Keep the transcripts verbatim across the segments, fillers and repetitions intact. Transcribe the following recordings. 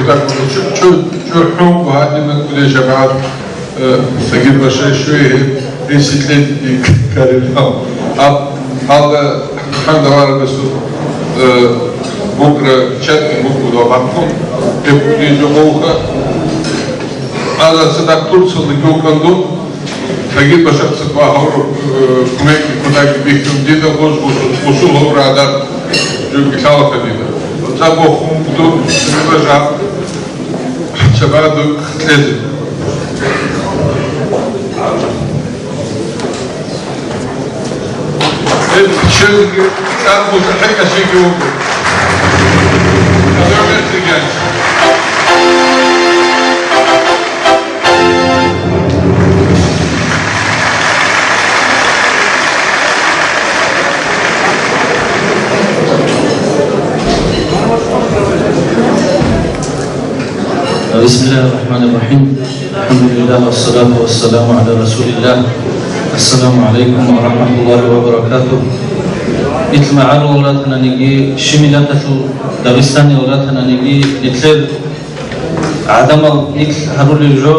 Так, чу-, чу-, чу-, чӀухӀун гьадинаб кӀудиял жамагӀат, э, Сагид Паша щвей, гьесие кьезе карилан. Гьаб, гьалда хӀанзаварагасул, э, букӀра, чатӀи букӀун ва бахъун, гьеб кӀудиял жо гьавуха. Гьалда цадахъ Турциялда гьукъандун, Сагид Пашаца гьавураб, э, кумекги кутакги бихьун дида, гъоз гъосул гъосул гьавураб гӀадат жо кӀалъалаха дида. Ва цӀакъ бохун буго, Сагид Паша, цебе кьезе. Э, щелги цӀар босун хӀекӀалъиги вуго. Поздравляю, Сергей Ильич. بسم الله الرحمن الرحيم. الحمد لله والصلاة والسلام على رسول الله. السلام عليكم ورحمة الله وبركاته. Нилъ магӀарулал ратаниги, щиб миллаталъул Дагъистаниял ратаниги, нилъер гӀадамал нилъ гьарулев жо,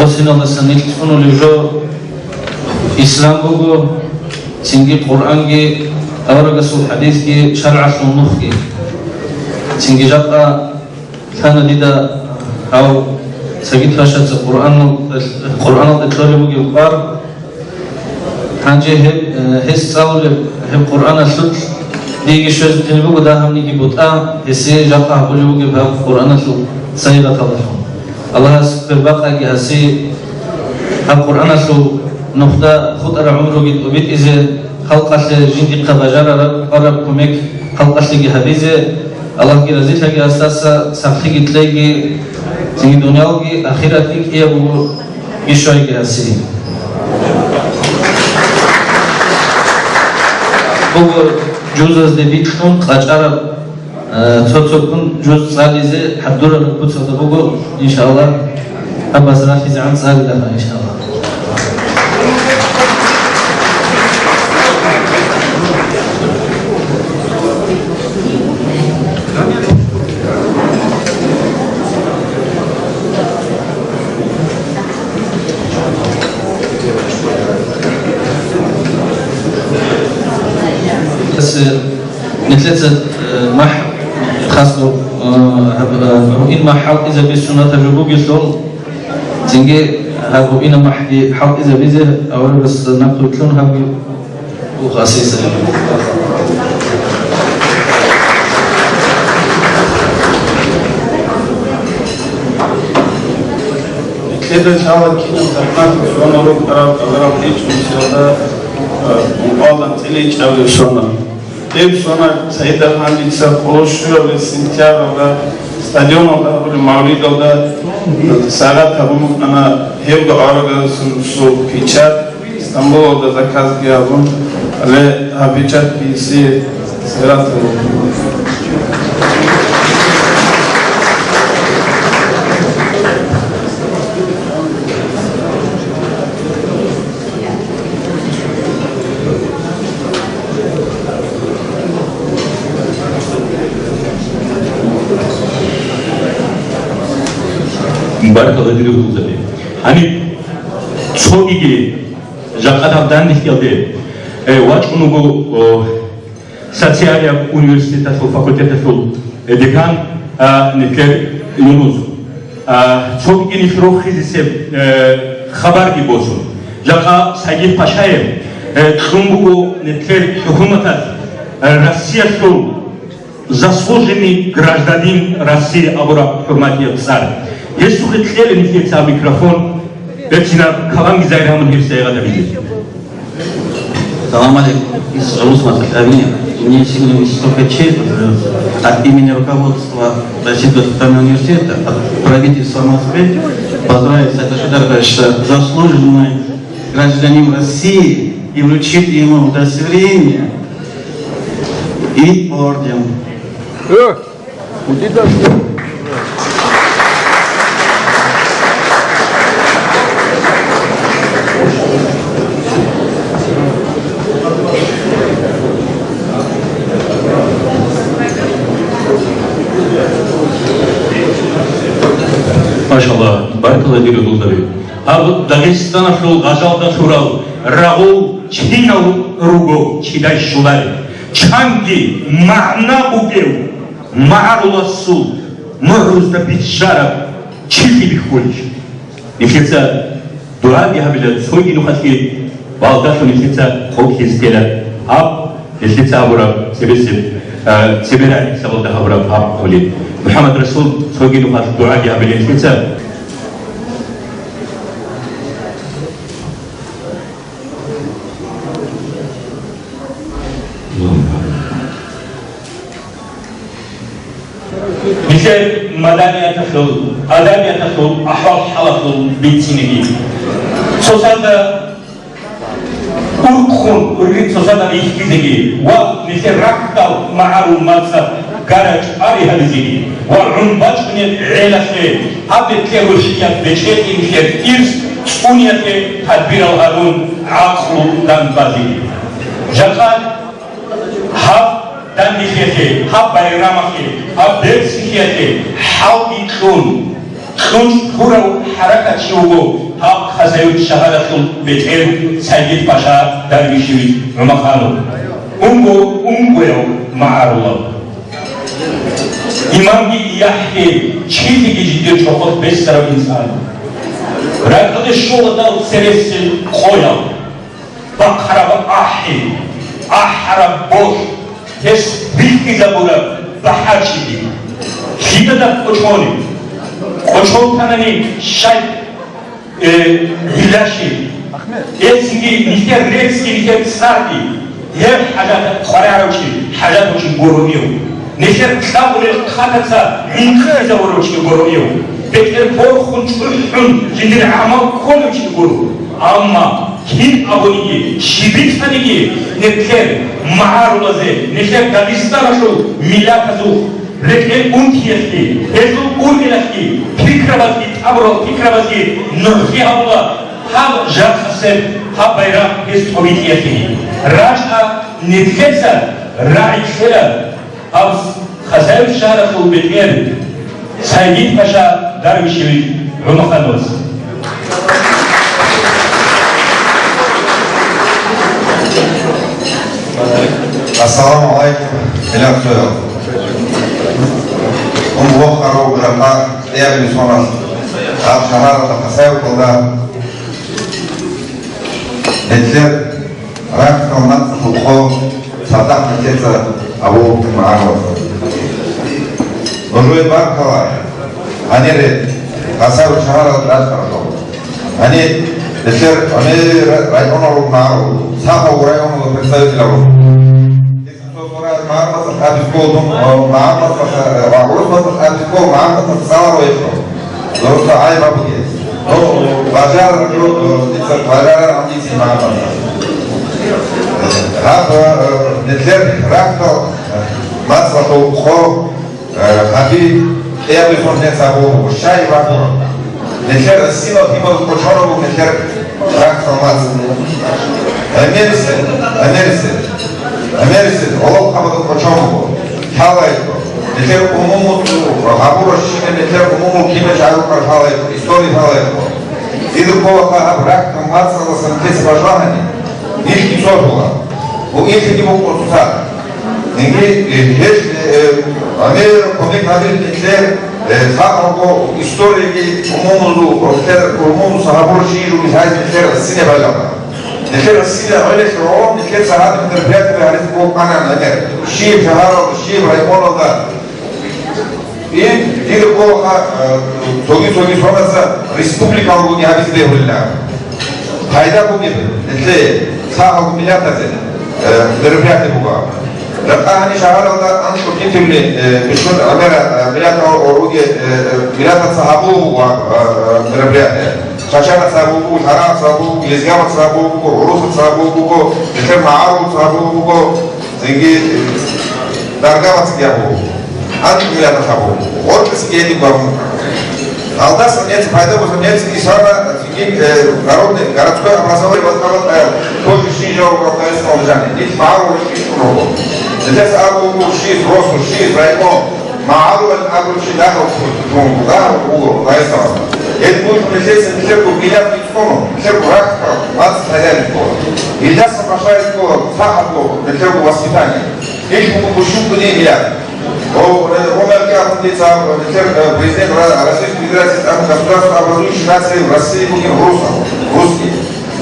осиналдаса нилъ цӀунулев жо ислам буго, цинги Къуръанги, аварагасул хӀадисги, шаргӀалъул нухги. Цинги жакъа лъана дида гьав Сагид Пашаца Къуръанал-, Къуръаналда кьолеб бугеб кӀвар. Гьанже гьеб, э, гьес цӀалулеб гьеб Къуръаналъулъ диеги щвезехъин буго дагьабниги бутӀа, гьесие жакъа гьабулеб бугеб гьаб Къуръаналъул сайигъаталдалъун. Аллагьас квербакъаги гьасие гьаб Къуръаналъул нухда хутӀараб гӀумруги тӀубитӀизе, халкъалъе жиндихъа бажарараб кӀвараб кумек халкъалъеги гьабизе, Аллагьги разилъаги гьасдаса, сахлъиги кьеги, цинги дуниялги ахиратги кӀияб буго ишайги гьасие. Буго жузазде бикьун къачӀараб, э, цо-цоккун жуз цӀализе хӀадурараб куцалда буго, иншааллагь, гьаб базаралъизегӀан цӀалилаха, иншааллагь. Нилъеца, э, махӀ хасго, э, гьаб, э, гьуин махӀ хӀалтӀизаби суннатаб жо бугелъул, цинги гьаб гьуинаб махӀги хӀалтӀизабизе аварагас нахъвилълъун гьабги буго асиса. Нилъеда лъала кинаб захӀмат сона рукӀараб, гӀагараб гьечӀо мисалда, э, ункъоялда анцӀила ичӀабилеб сона. Гьеб сона цайда гьанжеца къоло щуабилеб сентябралда стадионалда гьабулеб мавлидалда сагӀат гьабун букӀана гьебго аварагасул печать, Стамбулалда заказги гьабун, гьале гьаб печатьги гьесие свератун. Баркала, дир узбекзаби. Гьаниб цогиги жакъа гьаб дандихъиялде, э, вачӀун вуго, о, социалияб университеталъул факультеталъул, э, декан, а, нилъер Юнус. А, цогиги нилъ рохизесеб, э, хабарги босун. Жакъа Сагид Пашаев, э, кьун буго нилъер хӀукуматалъ, э, Россиялъул заслуженный гражданин России абураб хӀурматияб цӀар. Гьесухъе кьела нилъеца микрофон, берцинаб каламги загьир гьабун гьеб сайигъат гьабизе. Салам алейкум. Из Русмат Аль-Амин. Мне сегодня высокая честь, э, от имени руководства Российского государственного университета, от правительства Москвы поздравить Сагида Шадарбаевича, заслуженный гражданин России, и вручить ему удостоверение и орден. Гьаб Дагъистаналъул гъажалда лъурал рагъул чинал руго чидай щулареб, чанги магӀна бугев магӀаруласул мугӀрузда биччараб чилъи бихьулищ? Нилъеца дугӀаги гьабила, цоги нухалъги балдалъун нилъеца хъоклъизе ккела. Гьаб, нилъеца гьабураб цебесеб, а, цебе рагӀи хӀисабалда гьабураб гьаб хъулин. МухӀаммад Расул, цоги нухалъ дугӀаги гьабила нилъеца. Нилъер маданияталъул, адабияталъул, ахӀвал-хӀалалъул бицинеги, цоцазда урхъун, ургъи цоцазда рихьизеги ва нилъер рахьдал магӀарул мацӀалъ гарачӀаби гьабизеги ва гӀун бачӀунеб гӀелалъе гьаб бетӀер рухӀият бечетӀинлъер ирс цӀуниялъе тадбирал гьарун, гӀакълу данбазеги. Жакъа гьаб данделъиялъе, гьаб байрамалъе, гьаб берцинлъиялъе хӀалги кьун, кьучӀ гьурав хӀаракатчи вуго гьаб Хасавюрт шагьаралъул бетӀер Сайдид-паша Дарвишевич ГӀумаханов, унго-унгояв магӀарулав. Имамги яхӀги, чилъиги жидер чорхолъ бессарав инсан. Ракьалде щоладал цересел къоял. Бахъараб ахӀи, ахӀараб борхь, гьес бихьизабураб бахӀарчиги. Лъидада кӀочонеб? КӀочон танани щай, э, гӀиллаши? Гьесги нилъер реццги, нилъер цӀарги, гьеб хӀажат хъварарав чи, хӀажатав чи гуро ив. Нилъер кьабулел хъатаца гӀинкъизавурав чи гуро ив. БетӀер борхун чӀухӀун жиндир гӀамал кколев чи гуро. Амма кин абуниги, щиб бицаниги, нилъер магӀарулазе, нилъер Дагъистаналъул миллатазул рекӀел унтиялъе, гьезул ургъелалъе, пикрабазги, тӀабурал пикрабазги нугӀлъи гьабула гьаб жакъасеб, гьаб байрахъ гьез тӀобитӀиялъеги. РачӀа нилъеца рагӀи кьела. Гьаб Хасавюрт шагьаралъул бетӀер Сайдид-паша Дарвишевич ГӀумахановас. Ассаламу гӀалайкум, хириял цоял. Унго вохарав жакъа кьеябилеб соналъ гьаб шагьаралда Хасавюрталда нилъер рахьдал мацӀалъул къо цадахъ нилъеца абулеб магӀарулас. Нужее баркала, гьанире Хасавюрт шагьаралда рачӀарал. Гьаниб нилъер гӀемер районал руго магӀарул, Сахав районал представитель руго. Цо-цо районал магӀарулас абизе ккола, магӀарулас, ва гӀурусаз абизе ккола, магӀарулас цӀаларой. Дурусда гӀайиб бугеб. Ну, бажарараб жо, э, дица бажарараб дица магӀарулас. Гьаб, э, нилъер рахьдал, э, мацӀалъул къо, э, гьаби кьеябилеб соналъ нилъеца абулеб буго, щай вакъураб. Нилъер гӀисинал лъималазул кӀочон буго нилъер рахьдал мацӀ. Гьемерисел, гьемерисел, гьемерисел гӀолохъабазул кӀочон буго. Лъалайго. Нилъер умумул гьабураб щибаб, нилъер умумул кибе жагьлукъар лъалайго, история лъалайго. Дида ккола гьаб рахьдал мацӀалдасан нилъеца бажарани, нилъги цолъула. Ва нилъги букӀун цоцазда. Нилъги, э, гьелъ, э, гӀемер кумек гьабилеб нилъер, э, лъабго историяги умумузул, нилъер умумуса гьабураб щиб жо нилъеца нилъер гӀисине бажараб. Нилъер гӀисине гӀолохъабазул нилъеца гьадин мероприятие гьаризе букӀана гӀемер. Щиб шагьаралда, щиб районалда. И дида ккола, э, цоги-цоги сонаца республикалгоги гьабизе бегьулила. Пайда бугеб нилъее, лъабго миллатазе, э, мероприятие буго. Жакъа гьаниб шагьаралда анцӀбукьине, э, бищун гӀемер, э, миллатал ругел, э, э, миллатаца гьабулеб буго, э, э, мероприятие. Чачанаца гьабулеб буго, лъараца гьабулеб буго, лезгабаца гьабулеб буго, гӀурусаца гьабулеб буго, нилъер магӀарулаца гьабулеб буго, цинги, э, даргабацаги гьабулеб буго. АнцӀбукьине гьабулеб буго. ГъоркьцӀиги гьедин гьабун. Гьалдасан нилъеца пайда буго, нилъеца исана, цинги, э, народный, городской образование вазгабатӀа, тоже шижав Дагъистаналда жаниб. Нилъ магӀарулал щиб руго. Нилъеца абулеб буго щиб, просто щиб, район. МагӀарулал абураб чи дагьав, дагьав вуго Дагъистаналда. Гьеб буго нилъеца нилъерго миллат рицӀцӀону, нилъерго рахъ-мацӀ пайда ккола. Гьелдаса башаризе ккола сахӀатлъун нилъерго воспитание. Гьелъ буго бищунго миллат. О, ре-, ромалги абун дица, нилъер, э, президент Ра-, Российской Федерации, там государство образующих наций в России бугин русский, русский.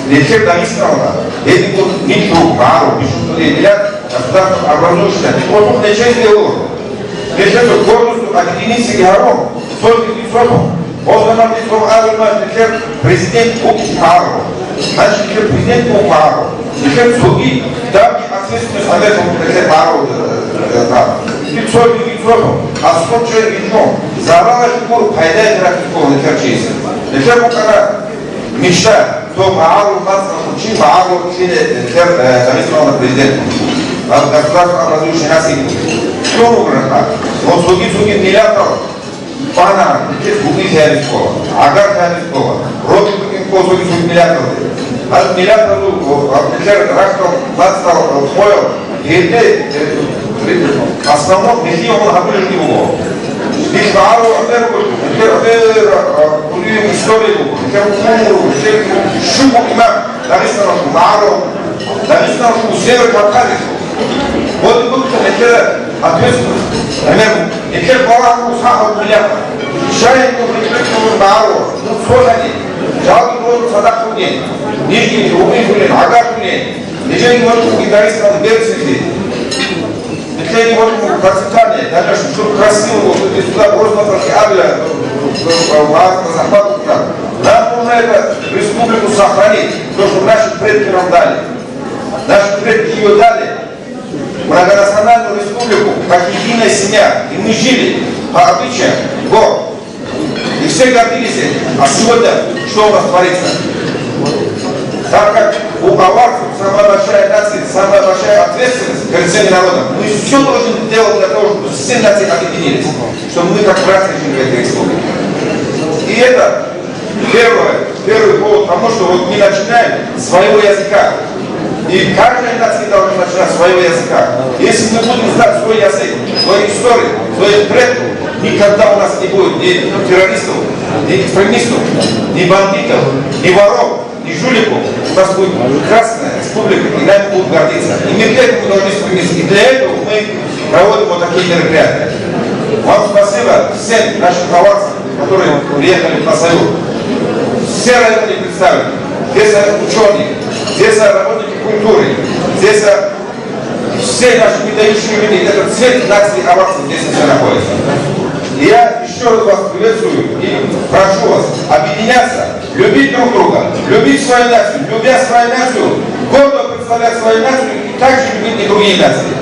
Нилъер Дагъистаналда гьединго нилъ руго, магӀарул бищунго миллат, государство образующее, нилъ руго, нилъер руго. Нилъер гордостью объединиться гьарун, цоги цоги. Гьалмагъ нилъер президент вукӀин магӀарул. Гьанже нилъер президент вукӀин магӀарул. Нилъер цоги давги ответственность гьабизе нилъер магӀарул, э, э, гьаб. Нилъер цоги цоги. АскӀоб чӀвай вижун. Заралалъе гуро пайда гьабизе нилъер чиясе. Нилъер букӀана мечта, цо магӀарул мацӀалъул чи, магӀарул чиясе нилъер, э, Дагъистаналда президент. Гьаб государство образующей нации. Цо руграхъа. Ва цоги-цоги миллатал Пана, нилъер гуги лъазе ккола, гӀагар лъазе ккола, рокьи букӀин ккола цоги-цоги миллаталде. Гьал миллаталъул, гьал нилъер рахьдал, мацӀал, хъоял, гьелде, э, основном нилъее гьабулеб жо буго. Нилъ магӀарул гӀемер буго, нилъер гӀемер, а, бугеб история буго, нилъер кумру, нилъер щуго имам Дагъистаналъул магӀарул, Дагъистаналъул Северо-Кавказалъул. Вот и буго нилъер ответственность. Пример, нилъер балагьун сахаб миллиард. Шайин нилъер магӀарул, ну, цолъани, жалги гьоркьоб цадахъ бугин, нижги ругин гьулин, гӀагар гьулин, нижеги гьоркьоб гитаристал берцинги. Нилъеги гьоркьоб процветание, даже чтобы красиво было, чтобы сюда просто пошли, а, бля, э, э, э, э, захват. Нам нужно эту республику сохранить, то, что наши предки нам дали. Наши предки её дали. Многонациональную республику, как единая семья. И мы жили по обычаям гор. И все гордились этим. А сегодня что у нас творится? Так как у аварцев самая большая нация, самая большая ответственность перед всеми народами, мы всё должны делать для того, чтобы все нации объединились, чтобы мы как братья жили в этой республике. И это первое, первый повод тому, что вот мы начинаем с своего языка. И каждая нация должна начинать с своего языка. Если мы будем знать свой язык, свою историю, своих предков, никогда у нас не будет ни террористов, ни экстремистов, ни бандитов, ни воров, ни жуликов. У нас будет прекрасная республика, и нами будут гордиться. И мы к этому должны стремиться. И для этого мы проводим вот такие мероприятия. Вам спасибо, всем нашим аварцам, которые приехали в Массайру. Все районы представлены. Здесь учёные, здесь работники культуры, здесь все наши выдающие люди, это цвет нации аварцев здесь все находится. И я ещё раз вас приветствую и прошу вас объединяться, любить друг друга, любить свою нацию, любя свою нацию, гордо представлять свою нацию и также любить и другие нации.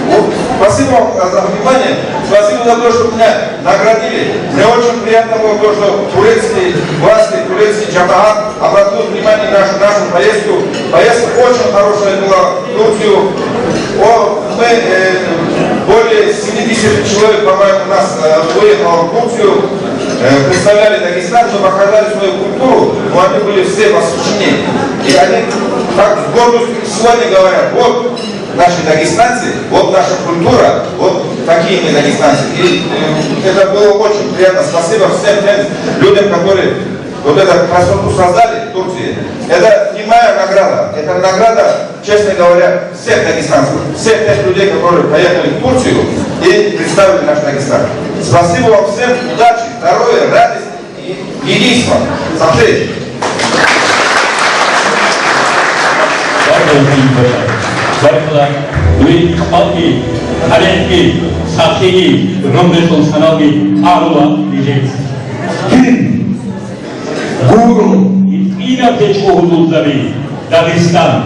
Вот. Спасибо вам за внимание, спасибо за то, что меня наградили. Мне очень приятно было то, что турецкие власти, турецкий джамагат обратил внимание на нашу, нашу поездку. Поездка очень хорошая была в Турцию. О, мы, э, более семидесяти человек, по-моему, у нас, э, выехало в Турцию. Э, представляли Дагестан, мы показали свою культуру, но они были все восхищены. И они так с гордостью сегодня говорят: «Вот наши дагестанцы, вот наша культура, вот такие мы дагестанцы». И, э, это было очень приятно. Спасибо всем тем людям, которые вот эту красоту создали в Турции. Это не моя награда, это награда, честно говоря, всех дагестанцев, всех тех людей, которые поехали в Турцию и представили наш Дагестан. Спасибо вам всем, удачи, здоровья, радости и единства. Сахлъи. Баркала, Василий Паша. Баркала, дуе кӀалги, тарихги, сахлъиги, ромбетал саналги агьлула нижеца. Гуро, гьитӀинаб гьечӀо гьудулзаби, Дагъистан.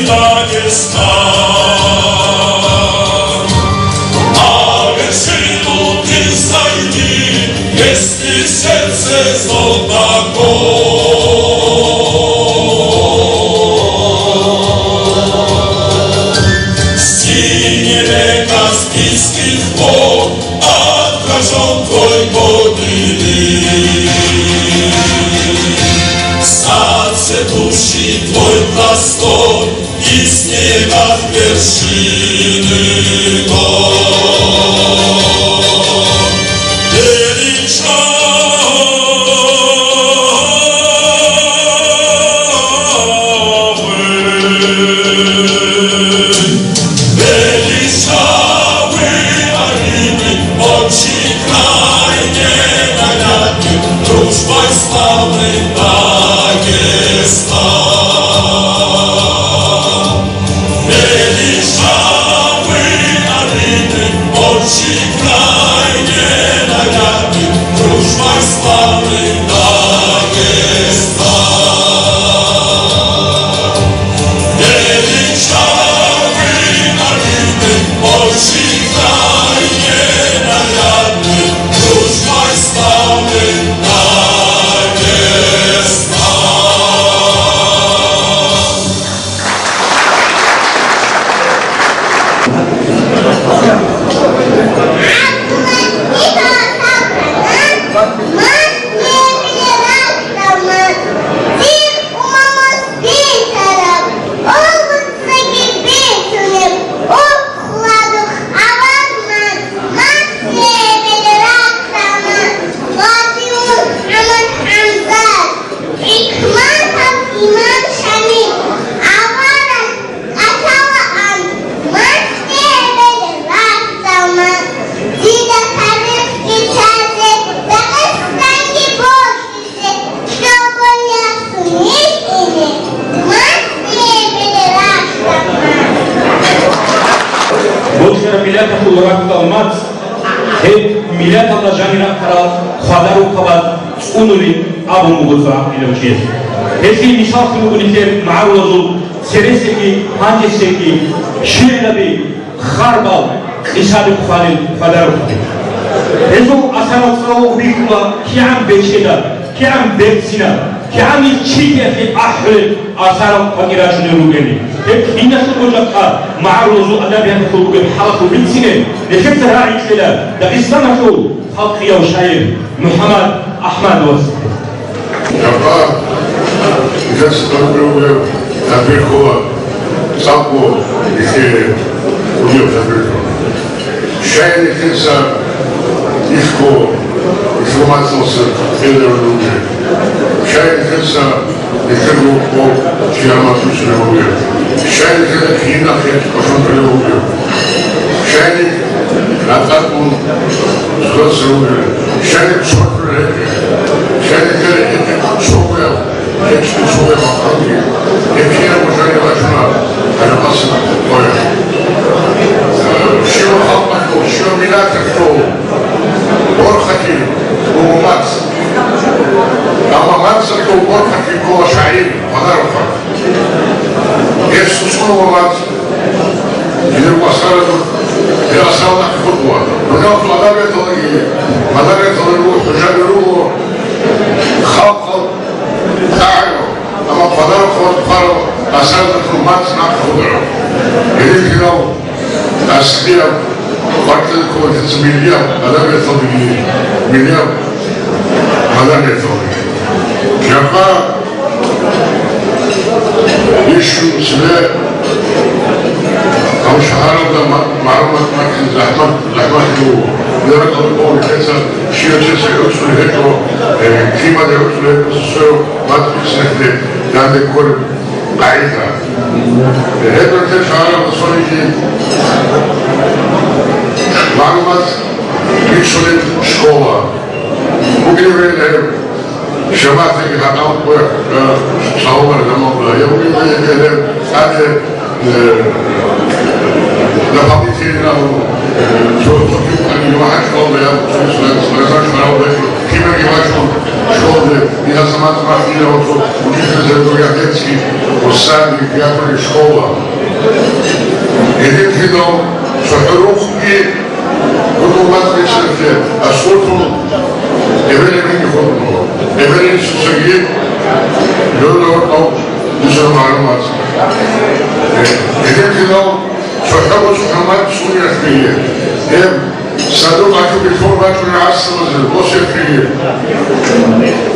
Дагестан. А вершину ты зайди, если сердце знакомо. Синеве Каспийских вод отражён твой подвиг. Сад цветущий твой простор, и снегов вершины гор. Величавы Величавы Марины, отчий край ненаглядный, дружбой славный Дагестан. Величавы Марины, отчий край ненаглядный, дружбой славный Дагестан. Бокьараб миллаталъул рагьтӀал мацӀ, гьеб миллаталда жанир рахъарал хвадарухъабаз цӀунулин абун буго цо гӀакълилав чияс. Гьелъие мисаллъун буго нилъер магӀарулазул цересеги гьанжесеги шигӀраби, харбал, къисаби хъвалел хвадарухъаби. Гьезул асарал цӀалугъ бихьула кигӀан бечедал, кигӀан берцинал, кигӀанил чидиялъе ахӀулел асарал къватӀир рачунел ругели. Гьеб киналъул гьоджахъа магӀарулазул адабияталъул бугеб хӀалалъул бицине нилъеца рагӀи кьела Дагъистаналъул халкъияв шагьир МухӀаммад АхӀмадовас. Жапа, жас тӀадбирулев, тӀадбирхъула, цӀакъго, ике, угев тӀадбирхъула. Щай нилъеца ишго информациялъе кьеларун ругел? Щай нилъеца Нилъер рукъо чияр мацӀусине вугев. Щай нилъеда кинахъе кӀошон кьолев вугев? Щай нилъ ракӀалдун цоцазда вугев? Щай нилъ чорхол гьечӀев? Щай нилъер гьечӀеб цогояб, гьечӀеб цогояб макъамги? Гьеб кинабго жо бачуна гьалаб асар къоялъ. Щибаб халкъалъул, щибаб миллаталъул борхатил буго мацӀ. Амма мацӀалъул борхатил ккола шагьир, хвадарухъан. Гьес цӀунула мацӀ, гьев асаразул, гьев асарал нахъе хутӀула. Мунагьал адабияталдаги, мадагӀияталда руго, хӀужаби руго, халкъал тӀагӀино, амма хвадарухъан хъварав асаразул мацӀ нахъе хутӀарав. Гьединлъидал АскӀияб къватӀир кколелъул миллияб гӀадамияталдеги, миллияб гӀадамияталдеги. Жакъа ишгьу цебе гьав шагьаралда ма-, магӀлумат бахъин захӀмат, захӀмат буго. Яра кьалкьол ккеца, щивачиясе гӀуцӀулеб гьечӀо, э, климаде гӀуцӀулеб гьечӀо, цо мацӀ бицинеблъи данде кколеб. ГӀайда. Гьеб бетӀер шагьаралда цониги магӀлумат бичӀчӀулеб школа. Бугеб гьеб шаматиги гьадал, э, цавулар заманда. Я бугеб гьеб тӀаде, э, дополнительно, э, цо, цо кьикъани вагьа школда, я цо, цо, цо, цо школда. Киберги вачун школде, инсамат махтина оцо, учительница Дугьятецкий, Усани, Пятый школа,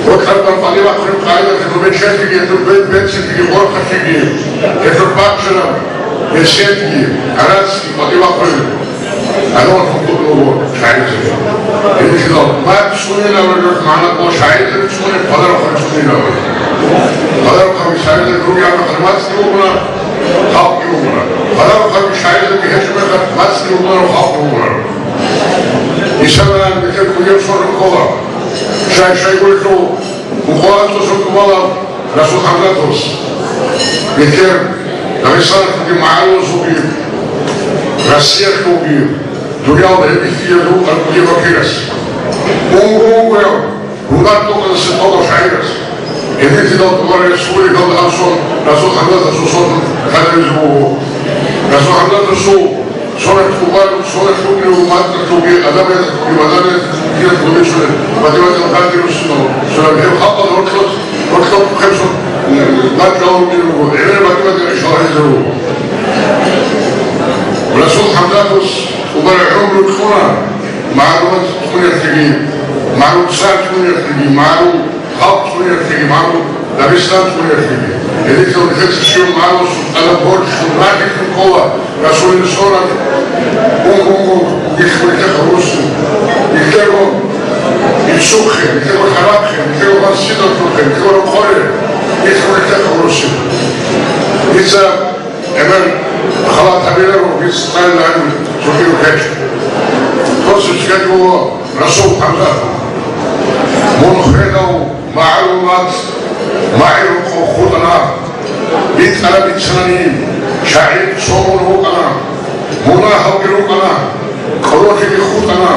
Гьоркьоб ПатӀимат хъван къайдалъе гьеб чехьиги, гьеб бецӀлъиги, гъоркьлъиги, гьеб бахчараб гьесиятги, гӀарацги ПатӀимат хъван. Гьанав хутӀун руго шагӀирзаби. Гьединлъидал мад цӀунилаврилъ магӀна ккола шагӀирзаби цӀуне, хъвадараб хъван цӀунилаврилъ. Хъвадараб хъван шагӀирзаби ругел мехалъ мацӀги ругуна, халкъги ругуна. Хъвадараб хъван шагӀирзаби гьечӀеб мехалъ мацӀги ругунаро, халкъ ругунаро. Исалан, нилъер кугеб сордо ккола. Шай-шайгурелъул мукъугьалцӀусул тӀубалаб Расул ХӀамзатовас. Нилъер Дагъистаналъулги, магӀарулазулги, Россиялъулги, дуниялалда гьеб бихьиялъул аркьулев вакилас. Унго-унгояв, гьунар тӀокӀанасе тӀолав шагӀирас. Гьединлъидал тӀубараб республикалда гьаб сон Расул ХӀамзатовасул сон лъазабизе буго. Расул ХӀамзатовасул Сонат тӀубан, сонат тӀубилев мацӀалъулги, адабияталъулги, маданияталъулги, гьелъулги цо Патимат Алкадирусинал, сонат гьеб халкъалда гьоркьоб, гьоркьоб хъемсо, м, бачӀалун буго, гӀемер Патимат гӀишал гьезде буго. Расул ХӀамзатовас тӀубараб гӀумру кьуна, магӀарул вацӀ цӀуниялъеги, магӀарул цӀар цӀуниялъеги, магӀарул халкъ цӀуниялъеги, магӀарул Дагъистан цӀуниялъеги. Гьединлъидал нилъеца щибаб магӀаруласул тӀадаб борчӀлъун рахитлъун ккола Расулил сонат, унго-унго, нилъго нилъехъа гьурусин. Нилъего ицухъе, нилъего лъарахъе, нилъего василалъухъе, нилъего рокъоре, нилъго нилъехъа гьурусин. Дица гӀемер халат гьабиларо, бицӀцӀалилан цогидаб гьечӀо. Дос чӀезе вуго Расул ХӀамзатов. Мун хведав магӀарул вацӀ, магӀарул къо хутӀана. БитӀараб бицани, шагӀир цо мун вукӀана. Мунагьалги рукӀана, кӀоролъиги хутӀана,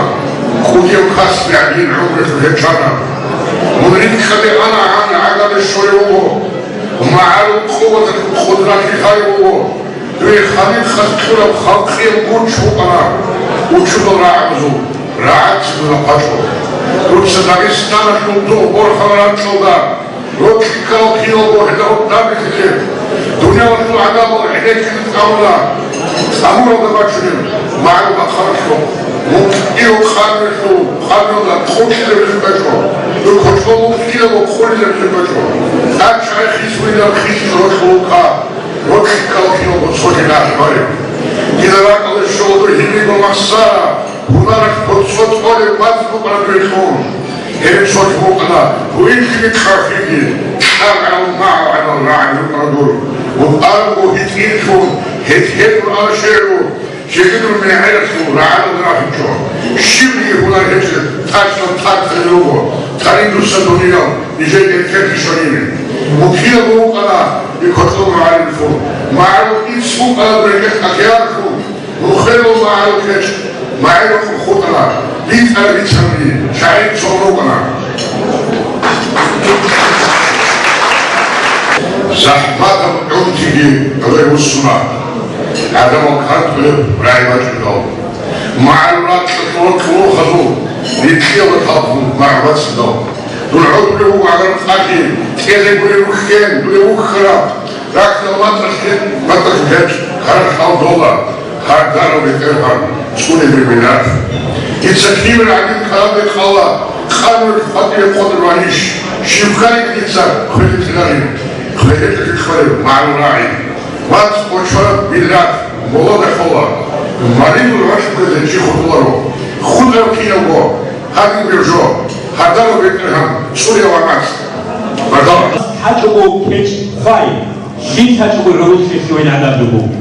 кӀудияв касги гӀадин гӀумрулъ гьечӀана. Мун рикӀкӀаде анагӀан гӀагабе щолев вуго. МагӀарул къуваталъул къудратлъи гьай вуго. Дуе халикъалъ кьураб халкъияб гуч букӀана учудал рагӀабазул, рагӀаца дуда хъвачӀо. Дуца Дагъистаналъул дугӀ борхараб ракьалда рокьи ккарал киналго гьелда гьоркьоб рабихьилеб, дуниялалъул гӀадамал гӀенеккизе тӀамуна, тӀамуралда бачунеб магӀарул бахъаралъухъ, мун кӀиго къануналъул къануналда къуллъизаб жо бачӀо, дур кочӀол вукӀинаго къуллъизаб жо бачӀо. ТӀад чагӀи хисулилан хисизе рокьулел ка. Рокьи ккарал киналго цоги нахъ бареб. Дида ракӀалде щола дур гьибил ва махсара, гьунаралъ боцӀо-цӀолеб вацӀ букӀана дуе кьун. Гьеб цолъ букӀана, гьуинлъиги кьахьиги, кьаргӀарал магӀарул рагӀаби рукӀана дур. Букъарабго гьитӀинлъун, гьетӀ-гьетӀун ана шегӀу, жеги дур мегӀералъул рагӀаналда рахинчӀо. Щибниги гьунар гьечӀеб тӀасалъ тӀад цӀалел руго, цӀалин дуца дуниял нижеда эркенлъи щванине. Мун киналго вукӀана, Бикотлъул магӀаруллъун, магӀарул ицц букӀана рекӀелъ ахияллъун, рухӀелъул магӀарул кечӀ, магӀарул къо хутӀана, битӀараб бицанги, шагӀир цо рукӀана. ЗахӀматаб гӀунтиги гӀоло вуссуна, гӀадамал кантӀулеб рагӀи бачӀунел. МагӀарул ракьалъул рокьулухъазул рикьиялда талхун магӀарул бацӀцӀадал. Дун гӀодулев вуго гӀагарцӀалъи, кӀезе гурел рухьен, дулев вухьараб. Рахьдал матӀалъе, матӀалъ гьечӀ, гьарахъал дола, гьардарав БетӀергьан, цӀунеб миллат. Дица кибер гӀадин ккараб бекъала, къануналъ хъватӀире къотӀун ванищ? Щиб ккани дица хвезе кьеларин? Хвезекьеги кколеб магӀарул рагӀи. ВацӀ кочараб миллат, молода хола. Маридул гьоркьозе чи хутӀуларо. ХутӀараб киналго, гьадин бержо, гьардарав БетӀергьан, цӀуне ва мацӀ. Бардал. ГьачӀого кечӀ хай, лъим гьачӀого гӀурулъе лъугьин гӀадаб буго.